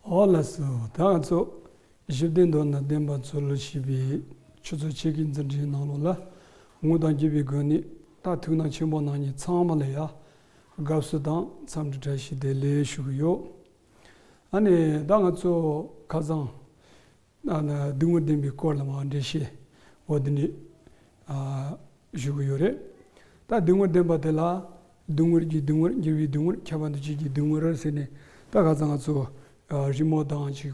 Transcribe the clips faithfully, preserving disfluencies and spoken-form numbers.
ཨོ་ལགས་སོ། ད་ང་ཚོ་ཞི་བདེ་མདོར་ན་བདེན་པ་འཚོལ་ཞེས་པའི་ཆུ་ཚོད་ཕྱེད་ཀའི་འཛིན་གྲྭའི་ནང་ལོགས་ལ་ངོ་དང་རྒྱུ་བའི་སྒོ་ནས་ད་ཐུགས་སྣང་ཆེན་པོ་གནང་མཁན་ཚང་མ་ལ་ཡ་དགའ་བསུ་དང་འཚམས་འདྲི་བཀྲ་ཤིས་བདེ་ལེགས་ཞུ་གི་ཡོད། ཨ་ནི་ད་ང་ཚོ་ཁ་སང་ཨ་ནི་སྡུག་བསྔལ་བདེན་པའི་སྐོར་ལ་མར་འགྲེལ་བཤད་འོ་དེ་འདྲ་ཨ་ཞུ་གི་ཡོད་རེད། ད་སྡུག་བསྔལ་བདེན་པ་དེ་ལ་སྡུག་བསྔལ་གྱི་སྡུག་བསྔལ། འགྱུར་བའི་སྡུག་བསྔལ། ཁྱབ་པ་འདུ་བྱེད་ཀྱི་སྡུག་བསྔལ་ཟེར་ནས་ད་ཁ་སང་ང་ཚོ་ཨ་རི་མོ་དང་ཅིག་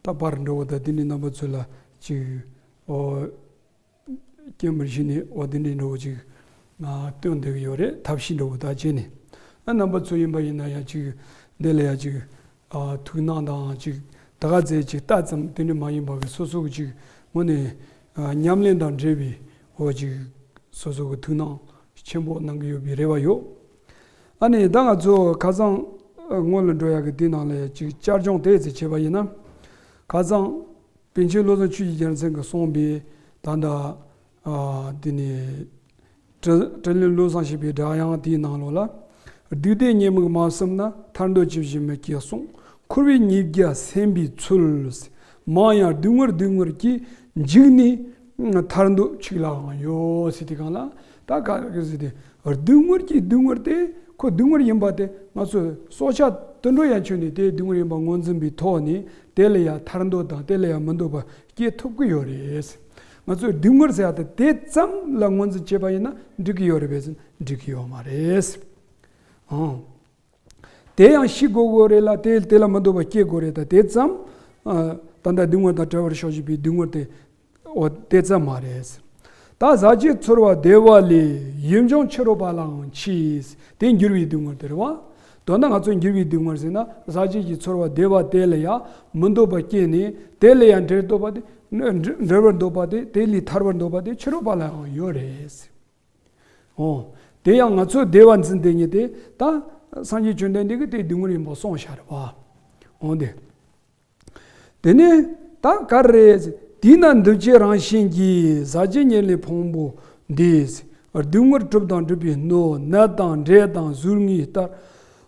ད་པར་འདྲ་བོ་དང་དེ་འདྲའི་རྣམ་པ་ཚོ་ལ་ཅིག་ཨོ་སྐྱེམས་པར་ཞུས་ནས་འོ་དེ་འདྲའི་འདྲ་བོ་ཅིག་ང་སྟོན་བསྡད་ཀྱི་ཡོད་རེད། ཐབས་ཤེས་འདྲ་བོ་དག་བྱས་ནས། ཨ་རྣམ་པ་ཚོ་ཡིན་པ་ཡིན་ན་ཡང་ཅིག་འདི་ལ་ཡང་ཅིག་ཨ་ཐུགས་སྣང་དང་ཅིག་ད་ག་ཚད་ཅིག་ལྟ་ཙམ་དེ་འདྲ་མ་ཡིན་པ་གི་སོ་སོ་གི་ཅིག་ངོས་ནས་ཨ་ཉམས་ལེན་དང་འབྲེལ་བའི་འོ་ཅིག་སོ་སོ་གི་ཐུགས་སྣང་ཆེན་པོ་གནང་གི་ཡོད་པའི་རེ་བ་ཡོད། ཨ་ནི་ད་ང་ཚོ་ཁ་སང་ཨ་སྔོན་ལ་འགྲོ་ཡག་གི་དེ་ནང་ལ་ཡང་ཅིག་བསྐྱར་སྦྱོང་དེ་ཙམ་བྱས་པ་ཡིན་ན། ཁ་སང་པཎ་ཆེན་བློ་བཟང་ཆོས་ཀྱི་རྒྱལ་མཚན་གྱིས་གསུངས་པའི་ད་ལྟ་ཨ་དེ་ནས་དྲི་དྲི་ལན་བློ་བཟང་ཞེས་པའི་སྒྲ་དབྱངས་དེའི་ནང་ལོགས་ལ། སྡིག་ལྡན་ཉེས་དམིགས་མ་བསམས་ན། ཐར་འདོད་ཇི་བཞིན་མི་སྐྱེ་གསུངས། འཁོར་བའི་ཉེས་བརྒྱ་སེམས་པའི་ཚུལ། མང་ཡང་སྡུག་བསྔལ་སྡུག་བསྔལ་གྱིས། འཇིགས་ནས་ཐར་འདོད་ཅིག་ལའང་ཡོད་ཟེར་དུས་སྒང་ལ། ད་ག་རེ་ཟེར་ཏེ། སྡུག་བསྔལ་གྱི་སྡུག་བསྔལ་དེ་ཁོ་སྡུག་བསྔལ་ཡིན་པ་དེ་ང་ཚོས་སྲོག་ཆགས་དུད་འགྲོ་ཡན་ཆོད་ནས་དེ་སྡུག་བསྔལ་ཡིན་པ་ངོས་འཛིན་པའི་ཐོག་ནས་དེ་ལ་ཡང་ཐར་འདོད་དང་དེ་ལ་ཡང་མི་འདོད་པ་སྐྱེ་ཐུབ་ཀྱི་ཡོད་རེད། ང་ཚོས་སྡུག་བསྔལ་ཟེར་ཡ་དེ་དེ་ཙམ་ལ་ངོས་འཛིན་བྱས་པ་ཡིན་ན་འགྲིག་གི་ཡོད་རེད་པས་ཟེར་ན་འགྲིག་གི་ཡོད་མ་རེད། ཨང་། དེ་ཡང་ཤི་དགོས་དགོས་རེད་ལ་དེ་དེ་ལ་མི་འདོད་པ་སྐྱེ་དགོས་རེད། ད་དེ་ཙམ་ཨ་ད་ལྟ་སྡུག་བསྔལ་དང་བྲལ་བར་ཤོག་ཅེས་པའི་སྡུག་བསྔལ་དེ་འོ་དེ་ཙམ་མ་རེད། ད་ཟག་བཅས་ཚོར་བ་བདེ་བ་ལས། ཡིད་འབྱུང་ཕྱི་རོལ་པ་ལའང་མཆིས། དེ་འགྱུར་བའི་སྡུག་བསྔལ་དེ་རེད་བ། དོན་དག་ང་ཚོས་འགྱུར་བའི་སྡུག་བསྔལ་ཟེར་ན་ཟག་བཅས་ཀྱི་ཚོར་བ་བདེ་བ་དེ་ལ་ཡང་མི་འདོད་པ་སྐྱེས་ནས་དེ་ལ་ཡང་འབྲལ་འདོད་པ་དེ། འབྲལ་བར་འདོད་པ་དེ། དེ་ལས་ཐར་བར་འདོད་པ་དེ་ཕྱི་རོལ་པ་ལའང་ཡོད་རེད། འོ། དེ་ཡང་ང་ཚོས་བདེ་བ་འཛིན་དེ་ཉིད་དེ་ད་སངས་རྒྱས་བཅོམ་ལྡན་འདས་ཀྱིས་དེ་སྡུག་བསྔལ་ཡིན་པ་གསུངས་བཞག་རེད་བ། འོ་དེ། དེ་ནས་ད་ག་རེ་རེད། དེས་ན་འདུ་བྱེད་རང་བཞིན་གྱིས། ཟག་བཅས་ཉེར་ལེན་ཕུང་པོ་འདི། སྡུག་བསྔལ་གྲུབ་དང་གྲུབ་པའི་སྣོད། ནད་དང་འབྲས་དང་གཟུགས་བརྙན་ལྟར།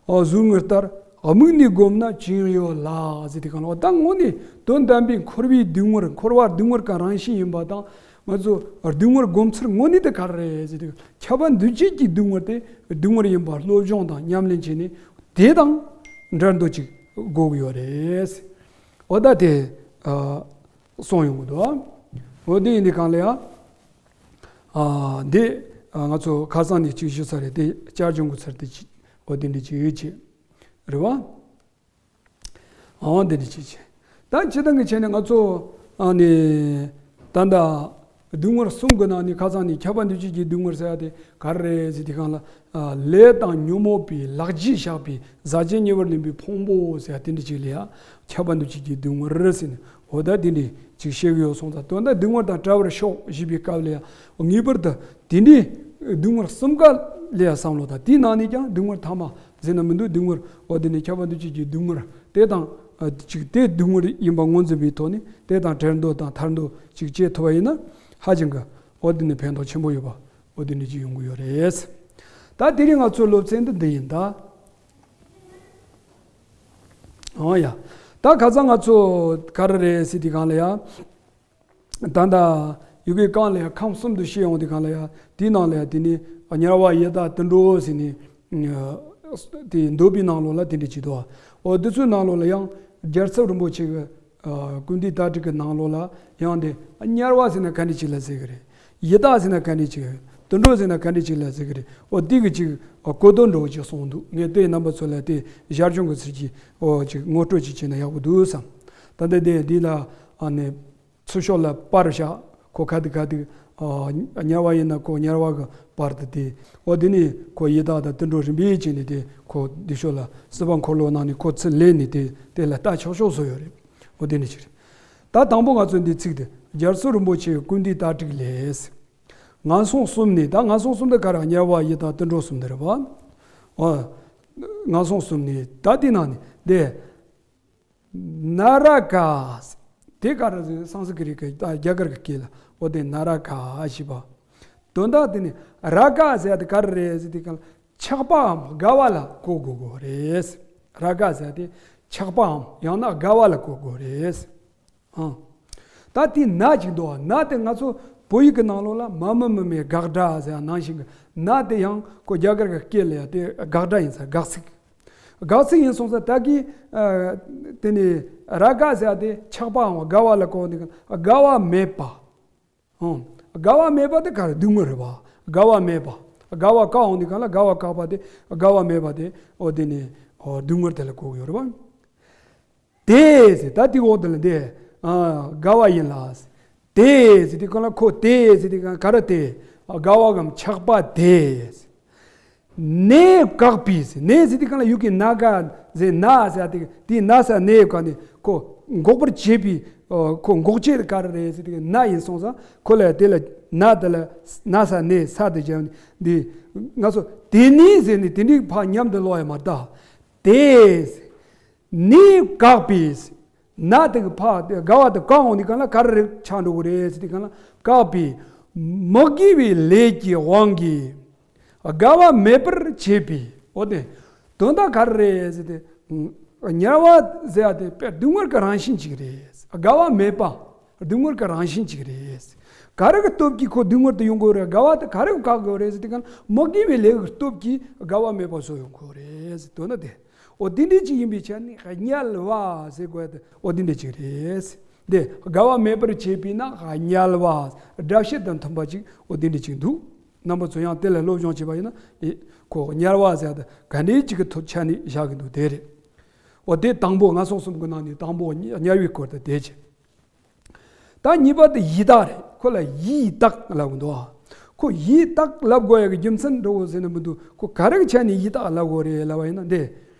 ཨ་གཟུགས་བརྙན་ལྟར་དམིགས་ནས་བསྒོམས་ན་ཅི་ཡང་ཡོད་ལགས་ཟེར་དུས་སྒང་ལ། ད་དངོས་གནས་དོན་དམ་པའི་འཁོར་བའི་སྡུག་བསྔལ། འཁོར་བ་སྡུག་བསྔལ་གྱི་རང་བཞིན་ཡིན་པ་དང་། ང་ཚོ་སྡུག་བསྔལ་སྒོམ་ཚུལ་དངོས་གནས་དེ་ག་རེ་རེད་ཟེར་དུས། ཁྱབ་པ་འདུ་བྱེད་ཀྱི་སྡུག་བསྔལ་དེ་སྡུག་བསྔལ་ཡིན་པ་སློབ་སྦྱོང་དང་ཉམས་ལེན་བྱས་ནས་དེ་དང་འབྲལ་འདོད་ཅིག་དགོས་ཀྱི་ཡོད་རེད། འོ་ད་དེ་ཨ་གསུངས་ཡོང་གི་འདུག་འོ་དེ་ཡིན་དུས་སྒང་ལ་ཡ། ཨ་འདི་ཨ་ང་ཚོ་ཁ་སང་ནས་ཅིག་ཞུས་ཚར་རེད་དེ། བསྐྱར་སྦྱོང་གི་ཚུལ་དུ་ཅིག་འོ་དེ་འདྲ་ཅིག་ཡོད་ཅེས་རེད་བ། འོ་འདི་འདྲ་ཅིག་བྱས། ད་སྤྱིར་བཏང་གི་བྱས་ནས་ང་ཚོ་ཨ་ནི་ད་ལྟ་སྡུག་བསྔལ་གསུམ་གྱི་ནང་ནས་ཁ་སང་ནས་ཁྱབ་པ་འདུ་བྱེད་ཀྱི་སྡུག་བསྔལ་ཟེར་ཡ་དེ་ག་རེ་རེད་ཟེར་དུས་སྒང་ལ། ཨ་ལས་དང་ཉོན་མོངས་པའི་ལག་རྗེས་བཞག་པའི་ཟག་བཅས་ཉེ་བར་ལེན་པའི་ཕུང་པོ་ཟེར་ཡ་དེ་འདྲ་ཅིག་ལ་ཡ་ཁྱབ་པ་འདུ་བྱེད་ཀྱི་སྡུག་བསྔལ་ཟེར་ནས། འོ་ད་དེ་འདྲ་ཅིག་བཤད་ཀྱི་ཡོད་སོང་ཙང་། དོན་དག་སྡུག་བསྔལ་དང་བྲལ་བར་ཤོག་ཞེས་པའི་སྐབས་ལ་ཡང་ངེས་པར་དུ་དེ་འདྲའི་སྡུག་བསྔལ་གསུམ་ཀ་ལ་ཡང་བསམ་བློ་དང་། དེའི་ནང་ནས་ཀྱང་སྡུག་བསྔལ་ཐ་མ་ཟེར་ན་མི་འདུག་སྡུག་བསྔལ་འོ་དེ་ནས་ཁྱབ་པ་འདུ་བྱེད་ཀྱི་སྡུག་བསྔལ་དེ་དང་ཨ་ཅིག་དེ་སྡུག་བསྔལ་ཡིན་པ་ངོས་འཛིན་པའི་ཐོག་ནས་དེ་དང་བྲལ་འདོད་དང་ཐར་འདོད་ཅིག་བྱེད་ཐུབ་པ་ཡིན་ན་ཧ་ཅང་གི་འོ་དེ་ནས་ཕན་ཐོགས་ཆེན་པོ་ཡོད་པ་འོ་དེ་འདྲ་ཅིག་ཡོང་གི་ཡོད་རེད། ད་དེ་རིང་ང་ཚོའི་སློབ་ཚན་འདི་འདི་ཡིན་ད། འོ་ཡ། ད་ཁ་སང་ང་ཚོ་ག་རེ་རེད་ཟེར་དུས་སྒང་ལ་ཡ། ད་ལྟ་ཡི་གེ་རྐང་ལ་ཡ་ཁམས་གསུམ་དུ་ཕྱེ་ཡོང་དུས་སྒང་ལ་ཡ། དེའི་ནང་ལ་ཡ་དེ་ནི་དམྱལ་བ་ཡི་དྭགས་དུད་འགྲོ་ཟེར་ནས་དེ་འདོད་པའི་ནང་ལོགས་ལ་དེ་འདྲ་ཅིག་འདུག་འོ་དེ་ཚོའི་ནང་ལོགས་ལ་ཡང་རྒྱལ་ཚབ་རིན་པོ་ཆེ་གི་ཀུན་བཏུས་དར་དྲི་གི་ནང་ལོགས་ལ་ཡང་དེ་དམྱལ་བ་ཟེར་ན་ག་འདྲ་ཅིག་ལ་ཟེར་གི་རེད། ཡི་དྭགས་ཟེར་ན་ག་འདྲ་ཅིག་དུད་འགྲོ་ཟེར་ན་ག་འདྲ་ཅིག་ལ་ཟེར་གི་རེད། འོ་དེ་གི་ཅིག་གོ་དོན་འདྲ་བོ་ཅིག་གསུངས་འདུག་ངས་དེ་རྣམ་པ་ཚོ་ལ་དེ་ཞར་བྱུང་གི་ཚུལ་གྱིས་འོ་ཅིག་ངོ་སྤྲོད་ཅིག་བྱས་ན་ཡག་པོ་འདུག་བསམ། ད་ལྟ་དེ་འདི་ལ་ཨ་ནི་ཚུར་ཤོག་ལ་པར་བཞག་ཁོ་ག་དུས་ག་དུས་ཨ་དམྱལ་བ་ཡིན་ན་ཁོ་དམྱལ་བ་གི་པར་དུ་དེ། འོ་དེ་ནས་ཁོ་ཡི་དྭགས་དང་དུད་འགྲོ་རིམ་པས་བྱས་ནས་དེ་ཁོ་འདི་ཤོག་ལ་སྲིད་པ་འཁོར་ལོ་ནང་ནས་ཁོ་ཚུར་ལེན་ནས་དེ་དེ་ལ་ལྟ་ཆོག་ཆོག་བཟོ་ཡོད་རེད། འོ་དེ་ནས་ཅིག་རེད། ད་དང་པོ་ང་ཚོ་འདི་ཚིག་དེ་རྒྱལ་ཚབ་རིན་པོ་ཆེའི་ཀུན་བཏུས་དར་དྲི་ལས། ངན་སོང་གསུམ་ནི། ད་ངན་སོང་གསུམ་དེ་ག་རེ། དམྱལ་བ་ཡི་དྭགས་དུད་འགྲོ་གསུམ་དེ་རེད་བ། འོ། ངན་སོང་གསུམ་ནི། ད་དེ་ནང་ནས་དེ། ན་ར་ཀ། དེ་ག་རེ་ཟེར་སཾ་སྐྲྀཏ་གི་རིགས་ཀྱི་ད་རྒྱ་གར་གྱི་སྐད་ལ་འོ་དེ་ན་ར་ཀ་ཞེས་པ། དོན་དག་དེ་ནི་ར་ཀ་ཟེར་ཡ་དེ་ག་རེ་རེད་ཟེར་དུས་སྒང་ལ་ཆགས་པའམ་དགའ་བ་ལ་གོ་དགོས་དགོས་རེད། ར་ག་ཟེར་དེ་ཆགས་པའམ་ཡང་ན་དགའ་བ་ལ་གོ་དགོས་རེད། ཨང་། ད་དེ་ན་ཅིག་འདུག་ན་དེ་ང་ཚོ་བོད་ཡིག་གི་ནང་ལོགས་ལ་མ་མི་མི་མེད་དགག་སྒྲ་ཟེར་ནང་བཞིན་གྱི་ན་དེ་ཡང་ཁོ་རྒྱ་གར་གྱི་སྐད་ལ་ཡང་དེ་དགག་སྒྲ་ཡིན་ས། དགག་ཚིག་དགག་ཚིག་ཡིན་སོང་ཙང་ད་གི་ཨ་དེ་ནི་ར་ག་ཟེར་དེ་ཆགས་པའམ་དགའ་བ་ལ་གོ་འདུག་ག་དགའ་བ་མེད་པ། ཨང་། དགའ་བ་མེད་པ་དེ་ག་རེ། སྡུག་བསྔལ་རེད་པ། དགའ་བ་མེད་པ། དགའ་བ་བཀག་འོང་དུས་གང་ལ་དགའ་བ་བཀག་པ་དེ་དགའ་བ་མེད་པ་དེ་འོ་དེ་ནི་འོ་སྡུག་བསྔལ་དེ་ལ་གོ་གི་ཡོད་རེད་པ། དེ་ཟེར་ད་དེ་འོག་དེ་ལ་དེ་ཨ་དགའ་བ་ཡིན་ལ། དེ་ཟེར་དུས་གང་ལ་ཁོ་དེ་ཟེར་དུས་གང་ག་རེ་དེ་དགའ་བ་གམ་ཆགས་པ་དེ། ནད་བཀག་པའི་ཟེར། ནད་ཟེར་དུས་གང་ལ་ཡུལ་གྱི་ན་ག་ཟེར་ན་ཟེར་དེ་དེའི་ན་ས་ནད་བཀག་ནས་ཁོ་འགོག་པར་བྱེད་པའི་ཨོ་ཁོ་འགོག་བྱེད་ག་རེ་རེད་ཟེར་དུས་ན་ཡིན་སོང་ཙང་ཁོ་ལ་དེ་ལ་ན་དེ་ལ་ན་ས་ནད་ས་དེ་བྱས་ནས་འདི་ང་ཚོ་དེ་ནས་ཟེར་ནས་དེ་འདྲའི་ཕར་མཉམ་དུ་ཀློག་ཡ་མ་གཏོགས་དེ་ཟེར། ནད་བཀག་པའི་ན་དེ་གི་ཕ་དེ་དགའ་བ་དེ་བཀག་འོང་དུས་གང་ལ་ག་རེ་རེད་ཆགས་འགྲོ་གི་རེད་ཟེར་དུས་གང་ལ་བཀག་པའི་མི་དགེ་བའི་ལས་ཀྱི་དབང་གིས་དགའ་བ་མེད་པར་བྱེད་པའི་འོ་དེ་དོན་དག་ག་རེ་རེད་ཟེར་ཏེ། དམྱལ་བ་ཟེར་ཡ་དེ་དཔེ་སྡུག་བསྔལ་གྱི་རང་བཞིན་ཅིག་རེད། དགའ་བ་མེད་པ་སྡུག་བསྔལ་གྱི་རང་བཞིན་ཅིག་རེད། ག་རེ་གི་སྟོབས་ཀྱིས་ཁོ་སྡུག་བསྔལ་དུ་ཡོང་དགོས་རེད། དགའ་བ་དེ་ག་རེ་གི་བཀག་དགོས་རེད་ཟེར་དུས་གང་ལ་མི་དགེ་བའི་ལས་ཀྱི་སྟོབས་ཀྱིས་དགའ་བ་མེད་པ་བཟོ་ཡོང་དགོས་རེད་ཟེར་དོན་དག་དེ། འོ་དེ་འདྲ་ཅིག་ཡིན་པའི་ཆ་ནས་དམྱལ་བ་ཟེར་དགོས་ཡ་དེ་འོ་དེ་འདྲ་ཅིག་རེད། དེ་དགའ་བ་མེད་པར་བྱེད་པས་ན་དམྱལ་བ། སྒྲ་བཤད་དང་མཐུན་པ་ཅིག་འོ་དེ་འདྲ་ཅིག་འདུག་རྣམ་པ་ཚོ་ཡང་དེ་ལ་སློབ་སྦྱོང་བྱས་པ་ཡིན་ན་དེ་ཁོ་དམྱལ་བ་ཟེར་ཡ་དེ་ག་འདྲའི་ཅིག་གི་ཐོག་ཆ་ནས་བཞག་གི་འདུག་དེ་རེད། འོ་དེ་དང་པོ་ངན་སོང་གསུམ་གྱི་ནང་ནས་དང་པོ་དམྱལ་བའི་སྐོར་དེ་དེ་བྱས། ད་གཉིས་པ་དེ་ཡི་དྭགས་རེད། ཁོ་ལ་ཡི་དྭགས་ལབ་གི་འདུག་ཁོ་ཡི་དྭགས་ལབ་དགོས་ཡ་གི་རྒྱུ་མཚན་འགྲོ་དགོས་ཟེར་ན་མི་འདུག་ཁོ་ག་རེ་གི་ཆ་ནས་ཡི་དྭགས་ལབ་དགོས་རེད་ལབ་པ་ཡིན་ན་འདི།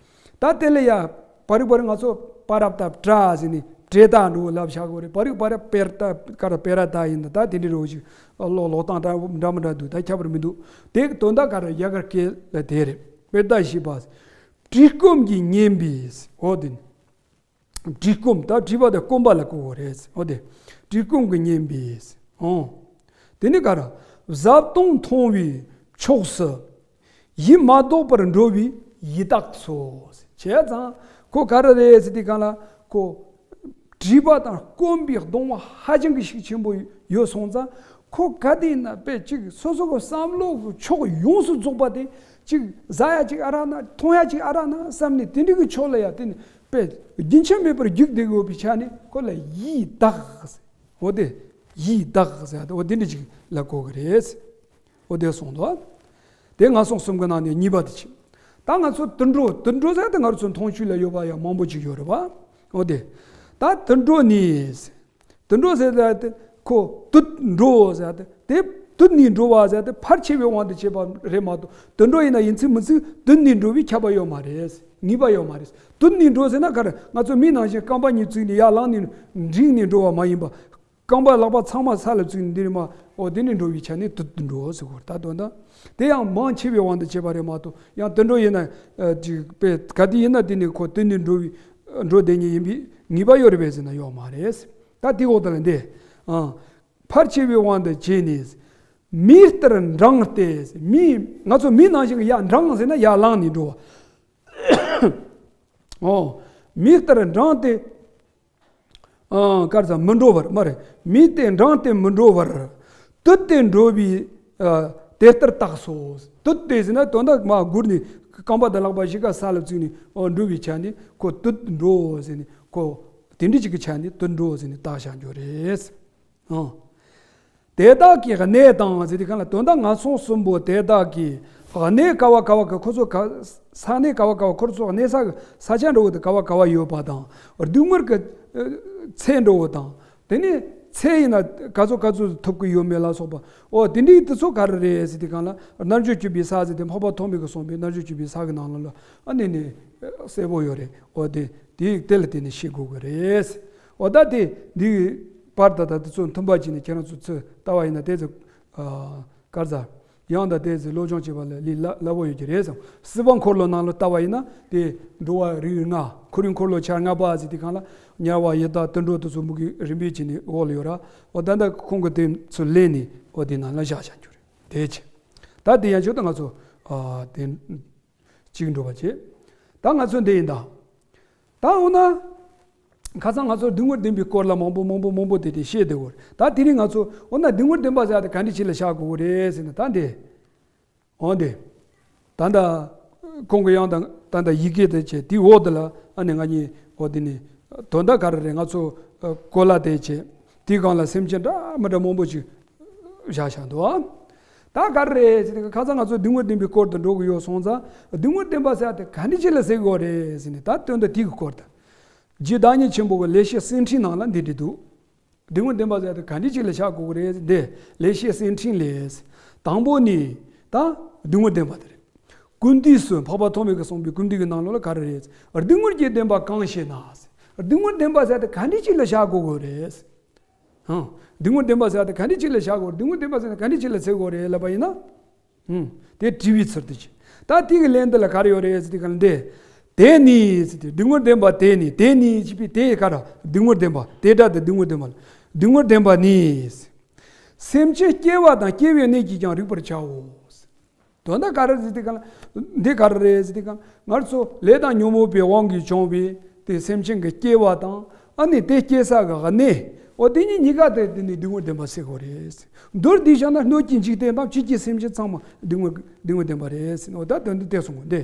ད་དེ་ལ་ཡ་པར་རིས་པར་རིས་ང་ཚོ་པ་རབ་ད་པྲ་ཟེར་ནས་པྲེ་ད་འགྲོ་ལབ་བཞག་དགོས་རེད། པར་རིས་པར་རིས་པེར་ད་ཀ་ར་པེ་ར་ད་ཡིན་ད་ད་དེ་འདྲ་རོ་ཞིག་ལོ་ལོ་སྟངས་འདྲ་འདྲ་མི་འདྲ་འདུག་ད་ཁྱད་པར་མི་འདུག་དེ་གི་དོན་དག་ག་རེ་རྒྱ་གར་སྐད་ལ་དེ་རེད། པེར་ད་ཞེས་པ། བྲིས་སྐོམ་གྱིས་ཉེན་པའི་འོ་དེ་ནི། བྲིས་སྐོམ། ད་བྲིས་པ་དེ་སྐོམ་པ་ལ་གོ་དགོས་རེད། འོ་དེ་བྲིས་སྐོམ་གྱིས་ཉེན་པའི། འོ། དེ་ནི་ག་ར། བཟའ་བཏུང་མཐོང་བའི་ཕྱོགས་སུ་ཡིད་མ་ལྡོག་པར་འགྲོ་བའི་ཡི་དྭགས་སོ། བྱས་ཙང་ཁོ་ག་རེ་རེད་ཟེར་དུས་གང་ལ་ཁོ་བྲིས་པ་དང་སྐོམ་པའི་གདུང་བ་ཧ་ཅང་གི་ཤུགས་ཆེན་པོ་ཡོད་སོང་ཙང་ཁོ་ག་དེ་ཡིན་ན་དཔེ་གཅིག་སོ་སོ་གི་བསམ་བློ་གི་ཕྱོགས་ཡོངས་སུ་རྫོགས་པ་དེ་གཅིག་བཟའ་ཡ་གཅིག་ཨ་རག་ན་འཐུང་ཡ་གཅིག་ཨ་རག་ན་བསམ་ནས་དེ་འདྲ་གི་ཕྱོགས་ལ་ཡ་དེ་ནི། དཔེ་རྒྱུན་ཆད་མེད་པར་རྒྱུག་བསྡད་ཡོད་པའི་ཆ་ནས་ཁོ་ལ་ཡི་དྭགས། འོ་དེ་ཡི་དྭགས་ཟེར་ཏེ་འོ་དེ་འདྲ་ཅིག་ལ་གོ་གི་རེད། འོ་དེ་སོང་དོ། དེ་ངན་སོང་གསུམ་གི་ནང་ནས་གཉིས་པ་དེ་ཅིག་ད་ང་ཚོ་དུད་འགྲོ། དུད་འགྲོ་ཟེར་ཏེ་ང་ཚོ་མཐོང་ཆོས་ལ་ཡོད་པ་ཡང་མང་པོ་ཅིག་ཡོད་རེད་པ། འོ་དེ་ད་དུད་འགྲོ་ནི། དུད་འགྲོ་ཟེར་ཏེ་ཁོ་དུད་འགྲོ་ཟེར་ཏེ་དེ་དུད་ནས་འགྲོ་བ་ཟེར་ཏེ་ཕར་ཆེ་བའི་དབང་དུ་བྱས་པ་རེད་མ་གཏོགས་དུད་འགྲོ་ཡིན་ན་ཡིན་ཚུལ་མིན་ཚུལ་དུད་ནས་འགྲོ་བའི་ཁྱབ་པ་ཡོད་མ་རེད། ངེས་པ་ཡོད་མ་རེད། དུད་ནས་འགྲོ་ཟེར་ན་ག་རེ། ང་ཚོ་མི་ནང་བཞིན་རྐང་པ་གཉིས་བཙུགས་ནས་ཡར་ལངས་ནས་འགྲིག་ནས་འགྲོ་བ་མ་ཡིན་པ། རྐང་པ་ལག་པ་ཚང་མ་ས་ལ་བཙུགས་ནས་འདི་རེད་མ། འོ་དེ་ནས་འགྲོ་བའི་ཆ་ནས་དུད་དུ་འགྲོ་ཟེར་གོ། ད་དོན་དག་དེ་ཡང་མང་ཆེ་བའི་དབང་དུ་བྱས་པ་རེད་མ་གཏོགས་ཡང་དུད་འགྲོ་ཡིན་ན་ཅིག་དཔེ་ག་དེ་ཡིན་ན་དེ་ནས་ཁོ་དུད་ནས་འགྲོ་བའི་འགྲོ་བསྡད་མཁན་ཡིན་པའི་ངེས་པ་ཡོད་རེད་པས་ཟེར་ན་ཡོད་མ་རེད། ད་དེ་འོག་ད་ལ་འདི། ཨང་། ཕར་ཆེ་བའི་དབང་དུ་བྱས་ནས། མི་ལྟར་འབྲངས་ཏེ། མི། ང་ཚོ་མི་ནང་བཞིན་གྱི་ཡར་འབྲངས་ཟེར་ན་ཡར་ལངས་ནས་འགྲོ་བ། ཨོ། མི་ལྟར་འབྲངས་ཏེ། ཨང་། ག་རེ་ཟ། མི་འགྲོ་བར། མ་རེད། མི་དེ་འབྲངས་ཏེ་མི་འགྲོ་བར། དུད་དེ་འགྲོ་བའི། ཨ། དེ་ལྟར་བརྟགས་སོ། དུད་དེ་ཟེར་ན་དོན་དག་མར་སྒུར་ནས་རྐང་པ་དང་ལག་པ་གཞིས་ཀ་ས་ལ་བཙུགས་ནས་ཨོ་འགྲོ་བའི་ཆ་ནས་ཁོ་དུད་འགྲོ་ཟེར་ནས་ཁོ་དེ་འདྲ་ཅིག་གི་ཆ་ནས་དུད་འགྲོ་ཟེར་ནས་བཏགས་བཞག་རྒྱུ་རེད། ཨང་། དེ་དག་གི་གནས་དང་ཟེར་དུས་གང་ལ་དོན་དག་ངན་སོང་གསུམ་པོ་དེ་དག་གི་གནས་ག་བ་ག་བ་གི་ཁོ་ཚོ་ག་ས་གནས་ག་བ་ག་བ་ཁོ་ཚོ་གནས་ས་གི་ས་ཆ་འགྲོ་བོ་དེ་ག་བ་ག་བ་ཡོད་པ་དང་སྡུག་བསྔལ་གི་ཚད་འགྲོ་བོ་དང་དེ་ནས་ཚེ་ཡིན་ན་ག་ཚོད་ག་ཚོད་ཐུབ་ཀྱི་ཡོད་མེད་ལ་སོགས་པ་ཨོ་དེ་འདྲའི་དེ་ཚོ་ག་རེ་རེད་ཟེར་དུས་གང་ལ་རྣལ་འབྱོར་སྤྱོད་པའི་ས་ཟེར་དེ་འཕགས་པ་ཐོགས་མེད་ཀྱིས་གསུངས་པའི་རྣལ་འབྱོར་སྤྱོད་པའི་ས་གི་ནང་ལ་ཨ་ནི་ནི་གསལ་པོ་ཡོད་རེད། ཨོ་དེ་དེ་དེ་ལ་བརྟེན་ནས་ཤེས་དགོས་ཀྱི་རེད། ཨོ་ད་དེ་འདི་པར་ད་ད་དེ་ཚོ་མཐུན་པ་བྱས་ནས་ཁྱེད་རང་ཚོ་ཚོས་ལྟ་བ་ཡིན་ན་དེ་ཚོ་ཨ་ག་རེ་ཟ། ཡང་ད་དེ་ཚོ་སློབ་སྦྱོང་བྱེད་པ་ལ་ལས་སླ་སླ་པོ་ཡོད་ཀྱི་རེད་བསམ། སྲིད་པ་འཁོར་ལོ་ནང་ལ་ལྟ་བ་ཡིན་ན་དེ་འགྲོ་བ་རིགས་ལྔ་འཁོར་བའི་འཁོར་ལོ་ཆ་ལྔ་པ་ཟེར་དུས་གང་ལ་དམྱལ་བ་ཡི་དྭགས་དུད་འགྲོ་དེ་ཚོ་མུ་གེ་རིམ་པས་བྱས་ནས་འོག་ལ་ཡོད་ར། ཨོ་ད་ད་ཁོང་གི་དེ་ཚོ་ལེན་ནས་ཨོ་དེ་ནང་ལ་བཞག་བཞག་རྒྱུ་རེད། དེ་བྱས། ད་དེ་ཡན་ཆོད་ད་ང་ཚོ་ཨ་དེ། གཅིག་འགྲོ་བ་བྱེད། ད་ ད་ང་ཚོ་འདི་ཡིན་ད། ད་འོ་ན། ཁ་སང་ང་ཚོ་སྡུག་བསྔལ་བདེན་པའི་སྐོར་ལ་མང་པོ་མང་པོ་མང་པོ་དེ་དེ་བཤད་བསྡད་ཡོད། ད་དེ་རིང་ང་ཚོ་འོ་ན་སྡུག་བསྔལ་བདེན་པ་ཟེར་ཡ་དེ་ག་འདྲ་ཅིག་ལ་བཞག་དགོས་ཀྱི་རེད་ཟེར་ན་ད་འདི། འོ་འདི། ད་ལྟ་ཁོང་གི་ཡང་ད་ད་ལྟ་ཡི་གེ་དེ་བྱས་དེའི་འོག་དེ་ལ་ཨ་ནི་ང་གཉིས་འོ་དེ་ནི་དོན་དག་ག་རེ་རེད། ང་ཚོ་གོ་ལ་དེ་བྱས་དེའི་སྒང་ལ་སེམས་ཅན་འདྲ་མི་འདྲ་མང་པོ་ཅིག་བཞག་བཞག་འདུག་ཨ། ད་ག་རེ་རེད་ཟེར་དུས་ཁ་སང་ང་ཚོ་སྡུག་བསྔལ་བདེན་པའི་སྐོར་དུ་འགྲོ་གི་ཡོད་སོང་ཙང་སྡུག་བསྔལ་བདེན་པ་ཟེར་ཡ་དེ་ག་འདྲ་ཅིག་ལ་ཟེར་དགོས་རེད་ཟེར་ནས་ད་དོན་དག་དེ་གི་སྐོར་དུ། རྗེ་བདག་ཉིད་ཆེན་པོ་གི་ལེགས་བཤད་གསེར་ཕྲེང་ནང་ལ་འདི་འདྲ་འདུག་སྡུག་བསྔལ་བདེན་པ་ཟེར་ཡ་དེ་ག་འདྲ་ཅིག་ལ་བཞག་དགོས་ཀྱི་རེད་ཟེར་འདི་ལེགས་བཤད་གསེར་ཕྲེང་ལས། དང་པོ་ནི་ད་སྡུག་བསྔལ་བདེན་པ་དེ་རེད། ཀུན་བཏུས་སུ་འཕགས་པ་ཐོགས་མེད་ཀྱིས་གསུངས་པའི་ཀུན་བཏུས་ཀྱི་ནང་ལོགས་ལ་ག་རེ་རེད། སྡུག་བསྔལ་གྱི་བདེན་པ་གང་ཞེ་ན། སྡུག་བསྔལ་བདེན་པ་ཟེར་ཡ་དེ་ག་འདྲ་ཅིག་ལ་བཞག་དགོས་ཀྱི་རེད། ཧང་། སྡུག་བསྔལ་བདེན་པ་ཟེར་ཡ་དེ་ག་འདྲ་ཅིག་ལ་བཞག་དགོས། སྡུག་བསྔལ་བདེན་པ་ཟེར་ན་ག་འདྲ་ཅིག་ལ་ཟེར་དགོས་རེད་ལབ་པ་ཡིན་ན། ཧུམ། དེ་དྲི་བའི་ཚུལ་དུ་བྱས། ད་དེ་གི་ལན་འདི་ལ་ག་རེ་ཡོད་རེད་ཟེར་དུས་ག་ལ་འདི། དེ་ནི་ཟེར་དུས་སྡུག་བསྔལ་བདེན་པ་དེ་ནི་དེ་ནི་ཅེས་པའི་དེ་ག་རེ་སྡུག་བསྔལ་བདེན་པ་དེ་སྒྲ་དེ་སྡུག་བསྔལ་བདེན་པ་ལ་སྡུག་བསྔལ་བདེན་པ་ནི། སེམས་ཅན་སྐྱེ་བ་དང་སྐྱེ་བའི་གནས་ཀྱིས་ཀྱང་རིག་པར་བྱའོ། དོན་དག་ག་རེ་ཟེར་དུས་ག་ལ་འདི་ག་རེ་རེད་ཟེར་དུས་ག་ལ་ང་ཚོ་ལས་དང་ཉོན་མོངས་པའི་དབང་གིས་བྱུང་བའི་དེ་སེམས་ཅན་གྱི་སྐྱེ་བ་དང་ཨ་ནི་དེ་སྐྱེ་ས་གི་གནས། འོ་དེ་གཉིས་གཉིས་ཀ་དེ་དེ་ནི་སྡུག་བསྔལ་བདེན་པ་ཟེར་དགོས་རེད། མདོར་བསྡུས་བྱས་ན་སྣོད་ཀྱི་འཇིག་རྟེན་དང་བཅུད་ཀྱི་སེམས་ཅན་ཚང་མ་སྡུག་བསྔལ་སྡུག་བསྔལ་བདེན་པ་རེད་ཟེར། འོ་ད་དོན་དུ་དེ་གསུངས་འདི།